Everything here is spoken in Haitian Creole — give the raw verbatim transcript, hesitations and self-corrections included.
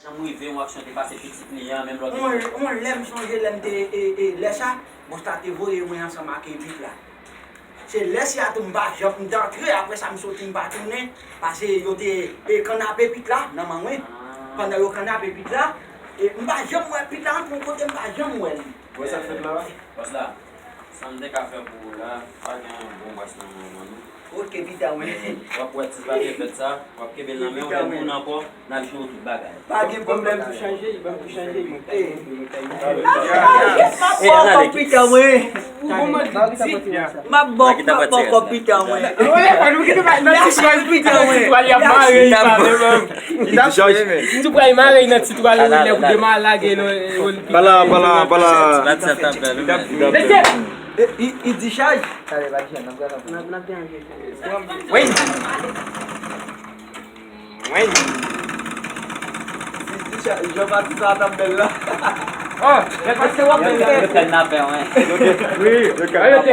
Janm rive yon aksyon te pase pitit li an, menm lòt. On, on lè m sonje lè m te, e, e, lè sa, bòs la te voye mwen ansanm ak e pit la. Se lè sa tou m pa janm, m te antre, apre sa m soti m pa tounen, pase yo te, e, kannape pit la nan men mwen. Pandan yo kannape pit la, e, m pa janm wè pit la antre yon kote, m pa janm wè li. Wè sa k fèt la? Bòs la, sa m te ka fè pou ou la, pa gen yon bon bwès nan men mwen non. Ok, pita mwen. W ap wè ti papye vèt sa, w ap kenbe l nan men w, lè m tounen ankò, n ap jere tout bagay. Pa gen pwoblèm. Ban m tou chanje, ban m tou chanje. M ap ba w kòb pita mwen. M ap ba w, m ap ba w kòb pita mwen. Mèsi pita mwen. M tou pral mare nan ti twal, lè w demal lage nan. Pala, pala, pala. Mesye! E, i, i dichaj. Talè, pa dichaj, n ap gade ankò. N ap, n ap gen anke. Wi. Wi. I dichaj, Jean Baptiste a t ap bèl la. Oh, men paske w ap bèl la. Yo kidnape, wi. Wi, yo kidnape.